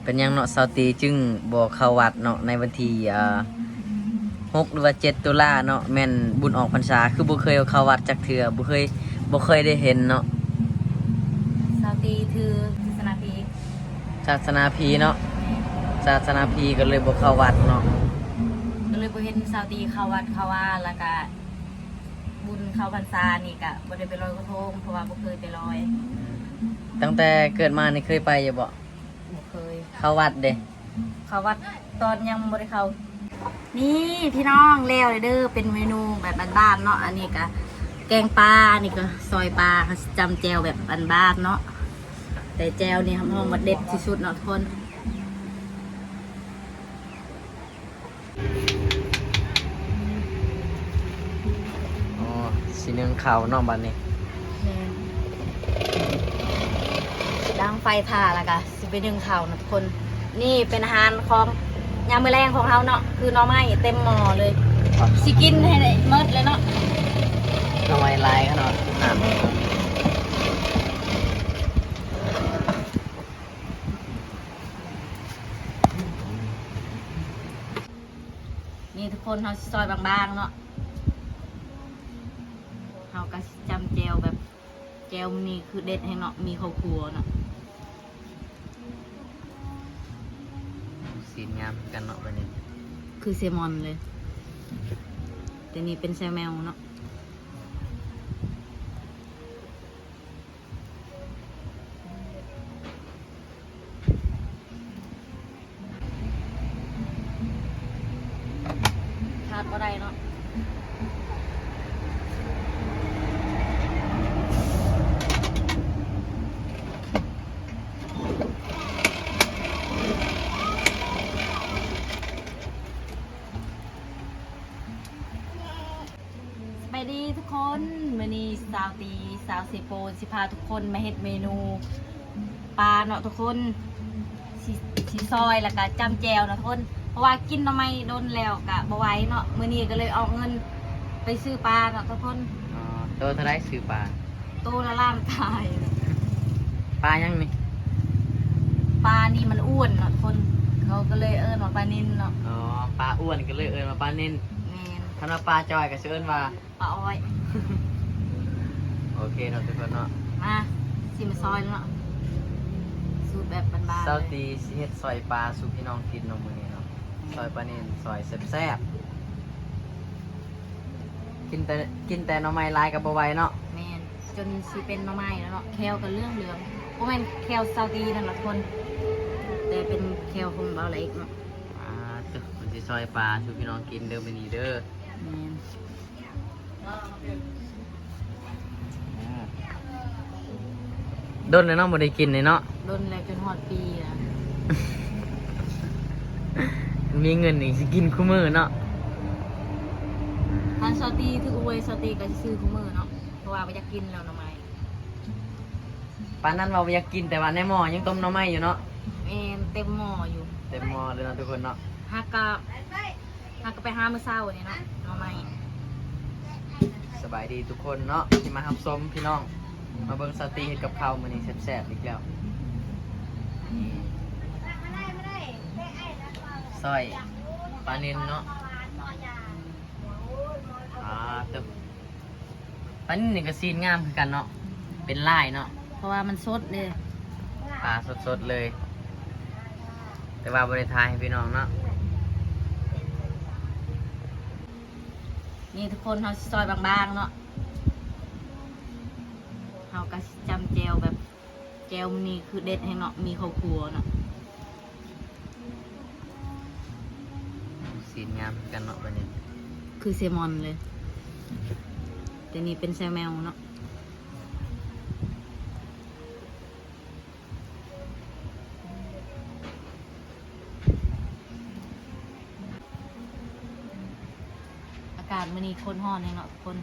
ເປັນຫຍັງເນາະ ສາວຕີຈຶ່ງບໍ່ເຂົ້າວັດເນາະ ໃນວັນທີ ອ່າ ຫົກ ຫຼືວ່າ ເຈັດ ຕຸລາເນາະ ແມ່ນບຸນອອກພັນສາ ຄືບໍ່ເຄີຍເຂົ້າວັດຈັກເທື່ອ ບໍ່ເຄີຍ ບໍ່ເຄີຍໄດ້ເຫັນເນາະ? ສາວຕີຖືສາສະໜາຜີ ສາສະໜາຜີເນາະ ສາສະໜາຜີ ກໍເລີຍບໍ່ເຂົ້າວັດເນາະ ກໍເລີຍບໍ່ເຫັນສາວຕີເຂົ້າວັດເຂົ້າວາ ແລ້ວກະບຸນເຂົ້າພັນສານີ້ກະບໍ່ໄດ້ໄປລອຍກະທົງ ເພາະວ່າບໍ່ເຄີຍໄປລອຍ. ຕັ້ງແຕ່ເກີດມານີ້ເຄີຍໄປຢູ່ບໍ່? ບໍ່ເຄີຍ. ເຂົ້າວັດເດ້? ເຂົ້າວັດຕອນຍັງບໍ່ໄດ້ເຂົ້າ. ນີ້ພີ່ນ້ອງ ແລ້ວເດີ ເປັນເມນູແບບບ້ານໆເນາະ ອັນນີ້ກະແກງປາ ອັນນີ້ກະຊອຍປາ ເຮົາຊິຈ້ຳແຈ່ວແບບບ້ານໆເນາະ ແຕ່ແຈ່ວນີ້ຮັບຮອງວ່າເດັດທີ່ສຸດເນາະທຸກຄົນ. ອໍ ຊິໜຶ້ງເຂົ້າເນາະບັດນີ້. ແມ່ນ ດັງໄຟຖ້າ ແລ້ວກະຊິໄປໜຶ້ງເຂົ້ານະທຸກຄົນ. ນີ້ເປັນອາຫານຂອງຍາມມື້ແລງຂອງເຮົາເນາະ ຄືໜໍ່ໄມ້ເຕັມໝໍ້ເລີຍ ຊິກິນໃຫ້ໄດ້ໝົດເລີຍເນາະ ໜໍ່ໄມ້ຫຼາຍຂະໜາດ. ນີ້ທຸກຄົນ ເຮົາຊິຊອຍບາງໆເນາະ ເຮົາກະຊິຈ້ຳແຈ່ວແບບ ແຈ່ວມື້ນີ້ຄືເດັດແຮງເນາະ ມີເຂົ້າຂົ້ວເນາະ. ຊີ້ນງາມຄືກັນເນາະບັດນີ້ ຄືແຊມອນເລີຍ ແຕ່ນີ້ເປັນແຊວແມວເນາະ. ຂາດບໍ່ໄດ້ເນາະ. ສະບາຍດີທຸກຄົນ ມື້ນີ້ສາວຕີ ສາວເຊໂປນ ຊິພາທຸກຄົນມາເຮັດເມນູປາເນາະທຸກຄົນ ຊິ ຊິຊອຍ ແລ້ວກະຈ້ຳແຈ່ວເນາະທຸກຄົນ ເພາະວ່າກິນໜໍ່ໄມ້ດົນແລ້ວກະບໍ່ໄຫວເນາະ ມື້ນີ້ກະເລີຍອອກເງິນໄປຊື້ປາເນາະທຸກຄົນ. ອໍ ໂຕເທົ່າໃດຊື້ປາ? ໂຕລະລ້ານປາຍ. ປາຫຍັງນີ້? ປານີ້ມັນອ້ວນເນາະທຸກຄົນ ເຂົາກະເລີຍເອີ້ນວ່າປານິນເນາະ. ອໍ ປາອ້ວນກະເລີຍເອີ້ນວ່າປານິນ. ແມ່ນ. ຄັນວ່າປາຈ່ອຍກະຊິເອີ້ນວ່າ ປາອ້ອຍ. ໂອເຄເນາະທຸກຄົນເນາະ ມາຊິມາຊອຍເນາະ ສູດແບບບ້ານໆ ສາວຕີຊິເຮັດຊອຍປາສູ່ພີ່ນ້ອງກິນເນາະມື້ນີ້ເນາະ. ຊອຍປານິນ ຊອຍແຊບໆ ກິນແຕ່ ກິນແຕ່ໜໍ່ໄມ້ຫຼາຍກະບໍ່ໄຫວເນາະ. ແມ່ນ ຈົນຊິເປັນໜໍ່ໄມ້ແລ້ວເນາະ ແຂ້ວກະເຫຼືອງໆ ບໍ່ແມ່ນແຂ້ວສາວຕີນັ້ນລະທຸກຄົນ ແຕ່ເປັນແຂ້ວຂອງບ່າວລາເອັກເນາະ. ອ່າ ເພິ່ນຊິຊອຍປາສູ່ພີ່ນ້ອງກິນເດີມື້ນີ້ເດີ. ແມ່ນ. ດົນແລ້ວເນາະ ບໍ່ໄດ້ກິນເລີຍເນາະ. ດົນແລ້ວ ຈົນຮອດປີລະ ມີເງິນນີ້ຊິກິນຄູ່ມື້ເນາະ. ຄັນສາວຕີຖືກຫວຍ ສາວຕີກະຊິຊື້ຄູ່ມື້ເນາະ ເພາະວ່າບໍ່ຢາກກິນແລ້ວໜໍ່ໄມ້. ປານນັ້ນວ່າບໍ່ຢາກກິນ ແຕ່ວ່າໃນໝໍ້ຍັງຕົ້ມໜໍ່ໄມ້ຢູ່ເນາະ. ແມ່ນ ເຕັມໝໍ້ຢູ່ ເຕັມໝໍ້ເລີຍເນາະທຸກຄົນເນາະ. ຫາກະ ຫາກະໄປຫາມື້ເຊົ້ານີ້ເນາະ ໜໍ່ໄມ້. ສະບາຍດີທຸກຄົນເນາະ ທີ່ມາຮັບຊົມພີ່ນ້ອງ ມາເບິ່ງສາວຕີເຮັດກັບເຂົ້າມື້ນີ້ແຊບໆອີກແລ້ວ. ນີ້ ຊອຍປານິນເນາະ. ອ່າ ເຕີບ ອັນນີ້ກະຊີ້ນງາມຄືກັນເນາະ ເປັນລາຍເນາະ ເພາະວ່າມັນສົດເດ້ ປາສົດໆເລີຍ ແຕ່ວ່າບໍ່ໄດ້ຖ່າຍໃຫ້ພີ່ນ້ອງເນາະ. ນີ້ທຸກຄົນ ເຮົາຊິຊອຍບາງໆເນາະ ເຮົາກະຊິຈ້ຳແຈ່ວແບບ ແຈ່ວມື້ນີ້ຄືເດັດແຮງເນາະ ມີເຂົ້າຂົ້ວເນາະ. ຊີ້ນງາມຄືກັນເນາະບັດນີ້ ຄືແຊມອນເລີຍ ແຕ່ນີ້ເປັນແຊວແມວເນາະ. ອາກາດມື້ນີ້ໂຄດຮ້ອນແຮງເນາະທຸກຄົນ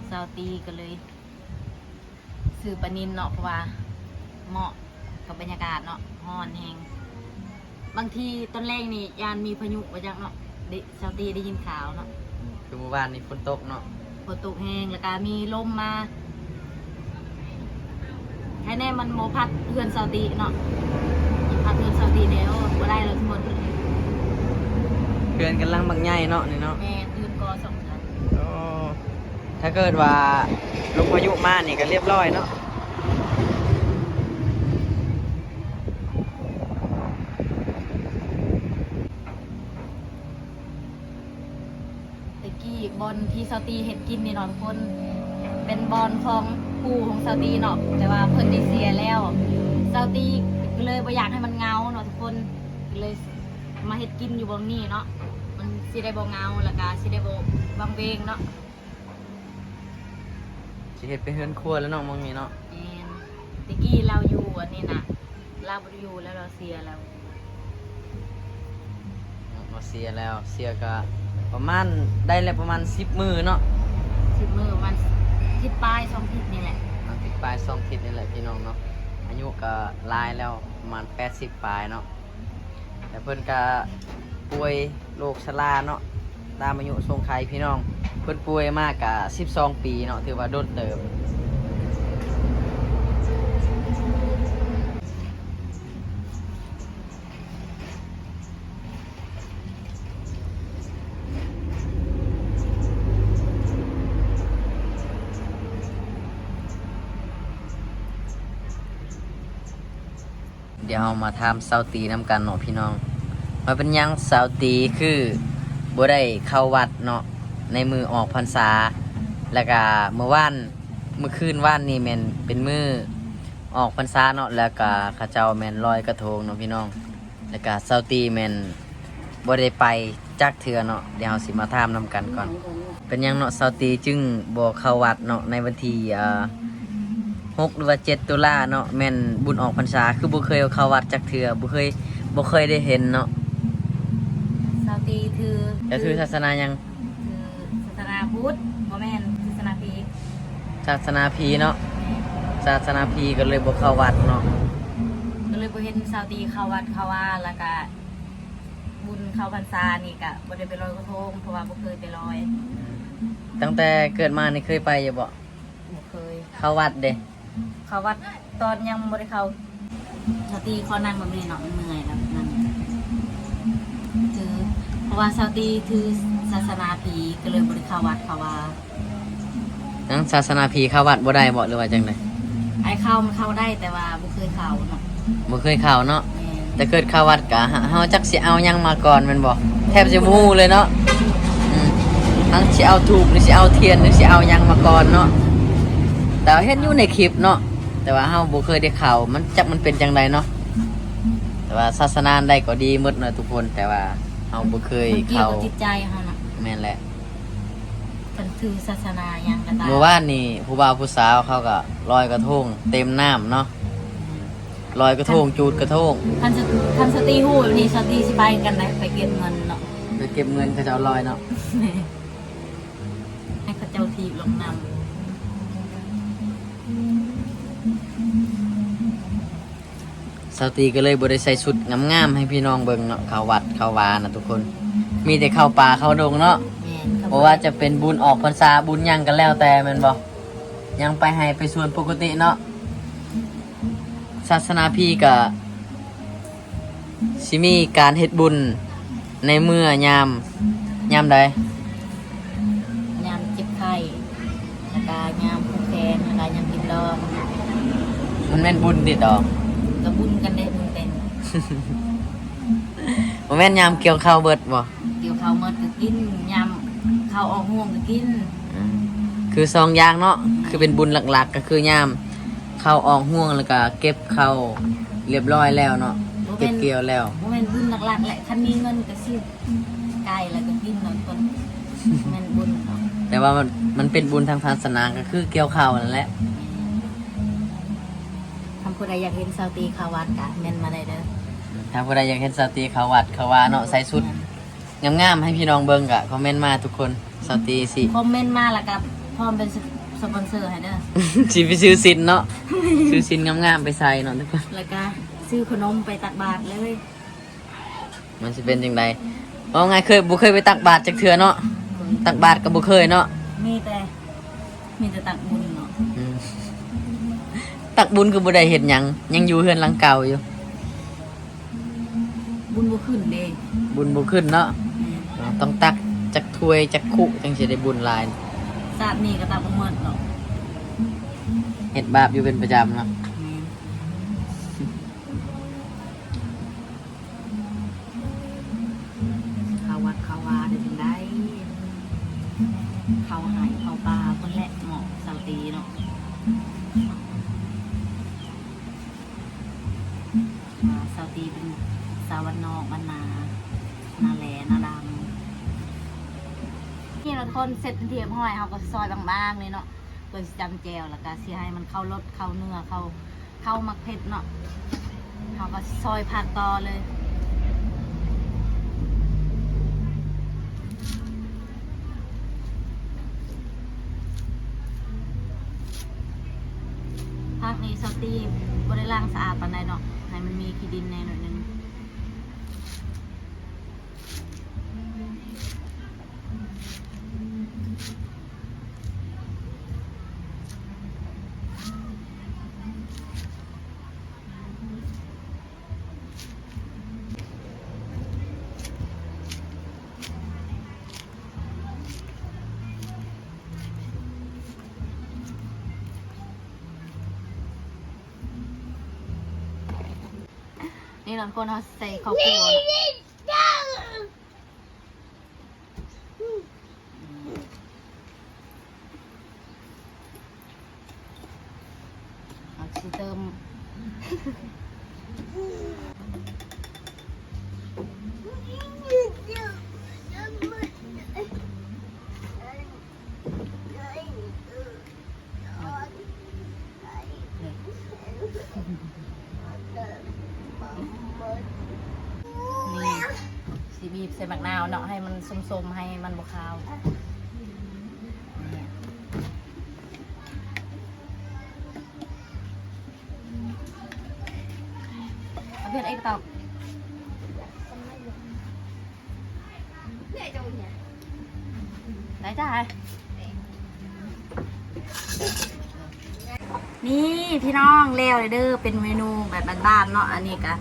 ສາວຕີກະເລີຍ ຊື້ປານິນເນາະ ເພາະວ່າເໝາະກັບບັນຍາກາດເນາະ ຮ້ອນແຮງ. ບາງທີຕອນແລງນີ້ຢ້ານມີພາຍຸວ່າຈັກເນາະ ເດ ຊາວຕີໄດ້ຍິນຂ່າວເນາະ ຄືມື້ວານນີ້ຝົນຕົກເນາະ ຝົນຕົກແຮງ ແລ້ວກະມີລົມມາ ໃຄແນ່ມັນບໍ່ພັດເຮືອນຊາວຕີເນາະ ພັດ ເຮືອນຊາວຕີແລ້ວ ບໍ່ໄດ້ແລ້ວທຸກຄົນ. ເຮືອນກຳລັງບັກໃຫຍ່ເນາະນີ້ເນາະ. ແມ່ນ ຕື່ມກໍສອງຊັ້ນ. ໂອ້ ຖ້າເກີດວ່າລົມພາຍຸມານີ້ກໍລຽບຮ້ອຍເນາະ. ແຕ່ກີ້ບ່ອນທີ່ຊາວຕີເຮັດກິນນີ້ເນາະທຸກຄົນ ເປັນບ່ອນຂອງປູ່ຂອງຊາວຕີເນາະ ແຕ່ວ່າເພິ່ນໄດ້ເສຍແລ້ວ. ຊາວຕີກໍເລີຍບໍ່ຢາກໃຫ້ມັນເຫງົາເນາະທຸກຄົນ ກໍເລີຍມາເຮັດກິນຢູ່ບ່ອນນີ້ເນາະ. ມັນຊິໄດ້ບໍ່ເຫງົາ ແລ້ວກະຊິໄດ້ບໍ່ວັງເວງເນາະ. ຊິເຮັດເປັນເຮືອນຄົວແລ້ວເນາະ ໝ່ອງນີ້ເນາະ. ແມ່ນ ແຕ່ກີ້ລາວຢູ່ອັນນີ້ນະ ລາວບໍ່ໄດ້ຢູ່ແລ້ວ ລາວເສຍແລ້ວ. ເນາະ ເສຍແລ້ວ ເສຍກະປະມານ ໄດ້ແລ້ວປະມານສິບມື້ເນາະ. ສິບມື້ ປະມານທິດປາຍສອງທິດນີ້ແຫຼະ. ປະມານທິດປາຍສອງທິດນີ້ແຫຼະພີ່ນ້ອງເນາະ. ອາຍຸກະຫຼາຍແລ້ວ ປະມານແປດສິບປາຍເນາະ. ແລະເພິ່ນກະປ່ວຍໂລກຊະລາເນາະ ຕາມອາຍຸສົງໄຂພີ່ນ້ອງ. ເພິ່ນປ່ວຍມາກະສິບສອງປີເນາະ ຖືວ່າດົນເຕີບ. ດຽວເຮົາມາຖາມຊາວຕີນຳກັນເນາະພີ່ນ້ອງ ວ່າເປັນຫຍັງຊາວຕີຄືບໍ່ໄດ້ເຂົ້າວັດເນາະ ໃນມື້ອອກພັນສາ. ແລ້ວກະມື້ວານ ມື້ຄືນວານນີ້ແມ່ນເປັນມື້ອອກພັນສາເນາະ ແລ້ວກະເຂົາເຈົ້າແມ່ນລອຍກະໂທງເນາະພີ່ນ້ອງ. ແລ້ວກະຊາວຕີແມ່ນບໍ່ໄດ້ໄປຈັກເທື່ອເນາະ. ດຽວເຮົາຊິມາຖາມນຳກັນກ່ອນ ເປັນຫຍັງເນາະ ຊາວຕີຈຶ່ງບໍ່ເຂົ້າວັດເນາະ ໃນວັນທີ ເອີ ຫົກ ຫຼືວ່າ ເຈັດ ຕຸລາເນາະ ແມ່ນບຸນອອກພັນສາ ຄືບໍ່ເຄີຍເຂົ້າວັດຈັກເທື່ອ ບໍ່ເຄີຍ ບໍ່ເຄີຍໄດ້ເຫັນເນາະ. ຊາວຕີຖື ເຈົ້າຖືສາສະໜາຫຍັງ? ຄືສາສະໜາພຸດ ບໍ່ແມ່ນ ສາສະໜາຜີ. ສາສະໜາຜີເນາະ. ແມ່ນ ສາສະໜາຜີກໍເລີຍບໍ່ເຂົ້າວັດເນາະ ກໍເລີຍບໍ່ເຫັນຊາວຕີເຂົ້າວັດເຂົ້າວາ. ແລ້ວກະບຸນເຂົ້າພັນສານີ້ກະບໍ່ໄດ້ໄປລອຍກະໂທງ ເພາະວ່າບໍ່ເຄີຍໄປລອຍ. ຕັ້ງແຕ່ເກີດມານີ້ເຄີຍໄປຢູ່ບໍ່? ບໍ່ເຄີຍ. ເຂົ້າວັດເດ? ເຂົ້າວັດຕອນຍັງບໍ່ໄດ້ເຂົ້າ. ສາວຕີຂໍນັ່ງແບບນີ້ເນາະ ມັນເມື່ອຍແລ້ວນັ່ງ. ຄື ເພາະວ່າຊາວຕີຖືສາສະໜາຜີ ກໍເລີຍບໍ່ໄດ້ເຂົ້າວັດເຂົ້າວາ. ທາງສາສະໜາຜີເຂົ້າວັດບໍ່ໄດ້ບໍ່ ຫຼືວ່າຈັ່ງໃດ? ໄອ້ເຂົ້າມັນເຂົ້າໄດ້ ແຕ່ວ່າບໍ່ເຄີຍເຂົ້າເນາະ. ບໍ່ເຄີຍເຂົ້າເນາະ. ແມ່ນ ແຕ່ເກີດເຂົ້າວັດກະ ເຮົາ ເຮົາຈັກຊິເອົາຫຍັງມາກ່ອນແມ່ນບໍ່? ແທບຊິບໍ່ຮູ້ເລີຍເນາະ. ອືມ ທັງຊິເອົາທູບ ຫຼືຊິເອົາທຽນ ຫຼືຊິເອົາຫຍັງມາກ່ອນເນາະ. ແຕ່ວ່າເຫັນຢູ່ໃນຄລິບເນາະ ແຕ່ວ່າເຮົາບໍ່ເຄີຍໄດ້ເຂົ້າ ມັນ ຈັກມັນເປັນຈັ່ງໃດເນາະ. ແຕ່ວ່າສາສະໜາໃດກໍດີໝົດເນາະທຸກຄົນ ແຕ່ວ່າເຮົາບໍ່ເຄີຍເຂົ້າ. ມັນກ່ຽວກັບຈິດໃຈເຮົາເນາະ. ແມ່ນແຫຼະ ເພິ່ນຖືສາສະໜາຫຍັງກໍຕາມ. ມື້ວານນີ້ຜູ້ບ່າວຜູ້ສາວເຂົາກໍລອຍກະໂທງເຕັມນ້ຳເນາະ. ລອຍກະໂທງ ຈູດກະໂທງ. ຄັນສະ ຄັນສາວຕີຮູ້ແບບນີ້ ສາວຕີຊິໄປກັນໃດ ໄປເກັບເງິນເນາະ. ໄປເກັບເງິນເຂົາເຈົ້າລອຍເນາະ. ໃຫ້ເຂົາເຈົ້າຖີບລົງນ້ຳ. ສາວຕີກໍເລີຍບໍ່ໄດ້ໃສ່ຊຸດງາມໆໃຫ້ພີ່ນ້ອງເບິ່ງເນາະ ເຂົ້າວັດເຂົ້າວານະທຸກຄົນ. ມີແຕ່ເຂົ້າປ່າເຂົ້າດົງເນາະ. ແມ່ນ ບໍ່ວ່າຈະເປັນບຸນອອກພັນສາ ບຸນຫຍັງກໍແລ້ວແຕ່ແມ່ນບໍ່? ຍັງໄປໄຮ່ໄປສວນປົກກະຕິເນາະ. ສາສະໜາຜີກະຊິມີການເຮັດບຸນໃນເມື່ອຍາມ ຍາມໃດ? ຍາມເຈັບໄຂ້ ແລ້ວກະຍາມຜູກແຂນ ແລ້ວກະຍາມກິນດອງ. ມັນແມ່ນບຸນຕິດອກ? ກະບຸນກັນເດ້ ບຸນເຕັນ. ບໍ່ແມ່ນຍາມກ່ຽວເຂົ້າເບິດບໍ່? ກ່ຽວເຂົ້າໝົດກໍກິນ ຍາມເຂົ້າອອກຮວງກໍກິນ. ອືມ ຄືສອງຢ່າງເນາະ. ແມ່ນ ຄືເປັນບຸນຫຼັກໆ ກໍຄືຍາມເຂົ້າອອກຮວງ ແລ້ວກໍເກັບເຂົ້າລຽບຮ້ອຍແລ້ວເນາະ. ບໍ່ແມ່ນ ເກັບກ່ຽວແລ້ວ. ບໍ່ແມ່ນບຸນຫຼັກໆແຫຼະ ຄັນມີເງິນກໍຊື້ໄກ່ແລ້ວກໍກິນເນາະ ຄົນ ແມ່ນບຸນເນາະ. ແຕ່ວ່າມັນ ມັນເປັນບຸນທາງສາສະໜາ ກໍຄືກ່ຽວເຂົ້ານັ້ນແຫຼະ. ແມ່ນ ຄັນຜູ້ໃດຢາກເຫັນສາວຕີເຂົ້າວັດກໍເມັ້ນມາໄດ້ເດີ. ຖ້າຜູ້ໃດຢາກເຫັນສາວຕີເຂົ້າວັດເຂົ້າວາເນາະ ໃສ່ຊຸດ ແມ່ນ ງາມໆໃຫ້ພີ່ນ້ອງເບິ່ງກະຄອມເມັນມາທຸກຄົນ. ສາວຕີຊິຄອມເມັນມາ ແລ້ວກະພ້ອມເປັນສະ ສະປອນເຊີໃຫ້ເດີ. ຊິໄປຊື້ສິນເນາະ ຊື້ສິນງາມໆໄປໃສ່ເນາະທຸກຄົນ ແລ້ວກະຊື້ຂະໜົມໄປຕັກບາດເລີຍ. ມັນຊິເປັນຈັ່ງໃດ? ເວົ້າງ່າຍ ເຄີຍ ບໍ່ເຄີຍໄປຕັກບາດຈັກເທື່ອເນາະ. ຕັກບາດກໍບໍ່ເຄີຍເນາະ. ມີແຕ່ ມີແຕ່ຕັກບຸນເນາະ. ອືມ ຕັກບຸນຄືບໍ່ໄດ້ເຮັດຫຍັງ ຍັງຢູ່ເຮືອນຫຼັງເກົ່າຢູ່. ບຸນບໍ່ຂຶ້ນເດ້. ບຸນບໍ່ຂຶ້ນເນາະ. ແມ່ນ. ເນາະ ຕ້ອງຕັກຈັກຖ້ວຍຈັກຄຸຈັ່ງຊິໄດ້ບຸນຫຼາຍ. ຊາດນີ້ກໍຕັກບໍ່ໝົດດອກ. ເຮັດບາບຢູ່ເປັນປະຈຳເນາະ. ແມ່ນ. ເຂົ້າວັດເຂົ້າວາໄດ້ຈັ່ງໃດ ເຂົ້າໄຮ່ເຂົ້າປ່າພຸ້ນແຫຼະ ເໝາະຊາວຕີເນາະ. ອ່າ ຊາວຕີເປັນສາວບ້ານນອກບ້ານນາ ນາແຫຼນາດຳ. ນີ້ລະທຸກຄົນ ເສັດເປັນທີ່ຮຽບຮ້ອຍ ເຮົາກໍຊອຍບາງໆນີ້ເນາະ ເພື່ອຊິຈຳແຈ່ວ ແລ້ວກໍຊິໃຫ້ມັນເຂົ້າລົດເຂົ້າເນື້ອ ເຂົ້າ ເຂົ້າໝາກເຜັດເນາະ. ເຮົາກໍຊອຍຜັກຕໍ່ເລີຍ. ຜັກນີ້ສາວຕີບໍ່ໄດ້ລ້າງສະອາດປານໃດເນາະ ໃຫ້ມັນມີຂີ້ດິນແດ່ໜ້ອຍໜຶ່ງ. ນີ້ເນາະ ທຸກຄົນ ເຮົາໃສ່ເຂົ້າຂົ້ວເນາະ. ເຮົາຊິເຕີມ ນີ້ ຊິບີບໃສ່ໝາກນາວເນາະ ໃຫ້ມັນສົມໆ ໃຫ້ມັນບໍ່ຄາວ. ເອົາເຜັດອີກຕໍ່. ໄດ້ຈ້າ. ນີ້ພີ່ນ້ອງ ແລ້ວເດີ ເປັນເມນູແບບບ້ານໆເນາະ. ອັນນີ້ກະ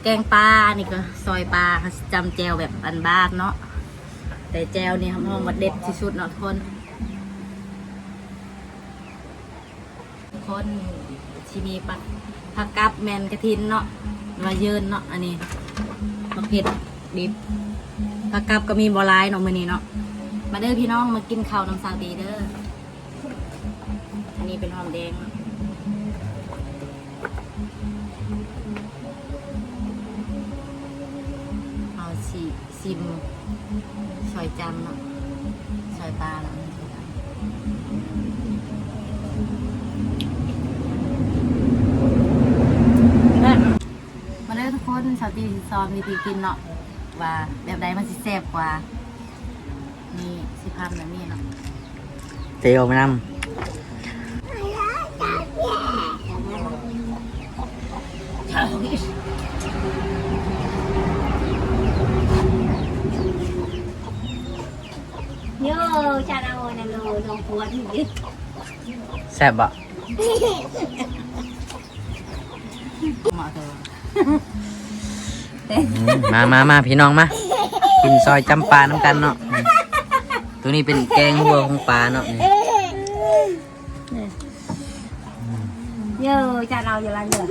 ແກງປາ ອັນນີ້ກະຊອຍປາ ເຮົາຊິຈ້ຳແຈ່ວແບບບ້ານໆເນາະ. ແຕ່ແຈ່ວນີ້ຮັບຮອງວ່າເດັດທີ່ສຸດເນາະທຸກຄົນ. ຄົນຊິມີຜັກ ຜັກກັບແມ່ນກະຖິນເນາະ ຫຼືວ່າເຢິນເນາະ. ອັນນີ້ໝາກເຜັດດິບ ຜັກກັບກໍມີບໍ່ຫຼາຍເນາະມື້ນີ້ເນາະ. ມາເດີພີ່ນ້ອງ ມາກິນເຂົ້ານຳສາວຕີເດີ. ອັນນີ້ເປັນຫອມແດງເນາະ. ເຮົາຊິຊິມຊອຍຈຳເນາະ ຊອຍປາເນາະ. ມາເດີທຸກຄົນ ສາວຕີຊິສອນວິທີກິນເນາະ ວ່າແບບໃດມັນຊິແຊບກວ່າ. ນີ້ຊິພັນແບບນີ້ເນາະ. ເຈອອອກມານຳ. ໂຍ ຊານາໂອນະໂລ ໂດນກວນ. ແຊບບໍ່? ມາເດີ ອືມ ມາ ມາ ມາ ພີ່ນ້ອງມາ ກິນຊອຍຈຳປານຳກັນເນາະ. ອືມ ໂຕນີ້ເປັນແກງຫົວຂອງປາເນາະນີ້. ເອີ ເອີ ເຈົ້າເອົາຢູ່ລານເດີ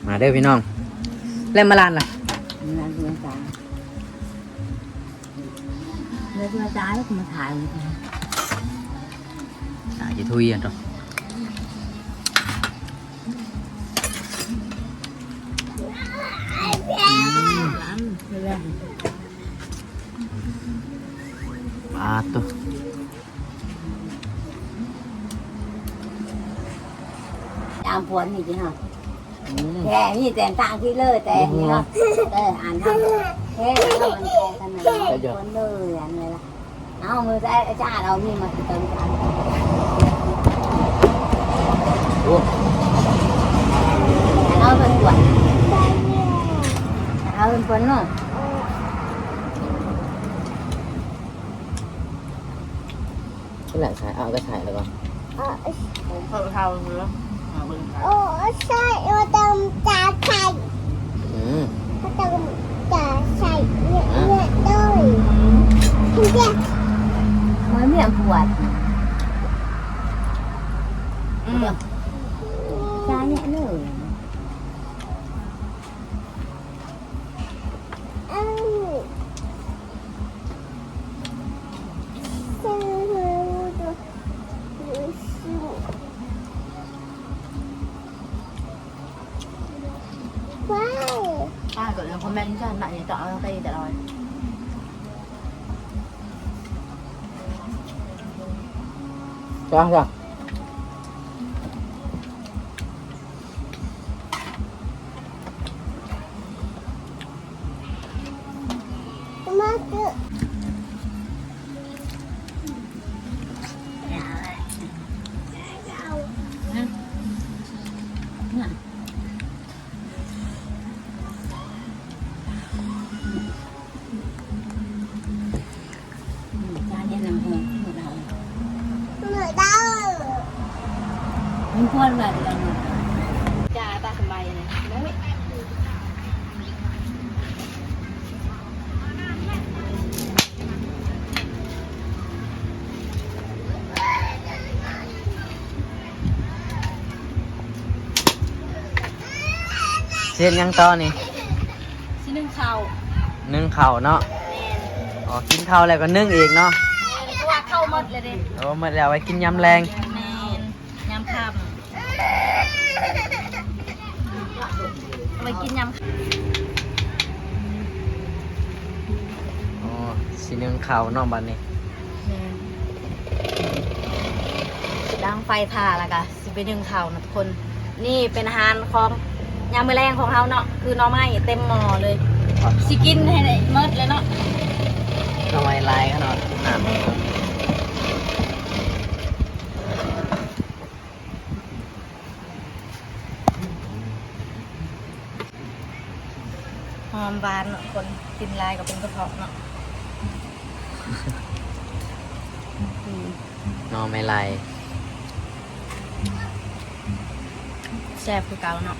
ມາເດີພີ່ນ້ອງ ແລ້ວມາລານລະ ມາລານເດີຈ້າ. ເດີຈ້າ ມາຖ່າຍ ອ່າ ຢູ່ທຸຍອັນຕົວ. ປາດໂຕ ຕາມພວນນີ້ຕິເຮົາ. ອືມ ແຕ່ນີ້ແຕ່ງຕ່າງທີ່ເລີຍ ແຕ່ນີ້ເນາະ. ເອີ ອ່ານທຳ ແຕ່ເຮົາມັນແຕ່ຂະໜາດຄົນເລີຍ ອັນນີ້ລະ. ເອົາມືໃສ່ ອາຈານເອົາມີດມາຕິດຕໍ່ກັນ. ໂອ້ ເອົາເພິ່ນກວດ ເອົາເພິ່ນກວດເນາະ. ແຫຼະ ໃສ່ ເອົາກໍໃສ່ແລ້ວກໍ ເອີ ເອົາເຂົ້າເລີຍ ເອົາເບິ່ງ ໂອ້ ໃສ່ ໂອ້ ຕຳຕາໄຂ່ ອືມ ເອົາ Mới miệng buồn. ອືມ Cha nhẹ nở. ປ້າກໍຍັງຄອມເມັນກັນນະ ນີ້ຕ້ອງເອົາໄປຕະຫຼອດ. ຈ້າ ຈ້າ. ອືມ ຈານເຮັດນຳເພິ່ນ ໝົດແລ້ວ ໝົດແລ້ວ ມັນຄວນວ່າຈະ ຈາຕາສະບາຍນະ ໂອ້ຍ. ຊິເຮັດຫຍັງຕໍ່ນີ້? ຊິໜຶ້ງເຂົ້າ ໜຶ້ງເຂົ້າເນາະ. ແມ່ນ. ອໍ ກິນເຂົ້າແລ້ວກໍໜຶ້ງອີກເນາະ. ແມ່ນ ເພາະວ່າເຂົ້າໝົດແລ້ວເດ້. ໂອ້ ໝົດແລ້ວ ໄວ້ກິນຍາມແລງ. ແມ່ນ ຍາມຄ່ຳ ໄວ້ກິນຍາມ. ອໍ ຊິໜຶ້ງເຂົ້າເນາະບັດນີ້. ແມ່ນ ຊິດັງໄຟຖ້າ ແລ້ວກະຊິໄປໜຶ້ງເຂົ້ານະທຸກຄົນ. ນີ້ເປັນອາຫານຂອງຍາມມື້ແລງຂອງເຮົາເນາະ ຄືໜໍ່ໄມ້ເຕັມໝໍ້ເລີຍ. ຊິກິນໃຫ້ໄດ້ໝົດເລີຍເນາະ ໜໍ່ໄມ້ຫຼາຍຂະໜາດ. ຫອມຫວານເນາະ ຄົນກິນຫຼາຍກໍເປັນກະເພາະເນາະ. ອືມ ໜໍ່ໄມ້ໄລ່ ແຊບຄືເກົ່າເນາະ.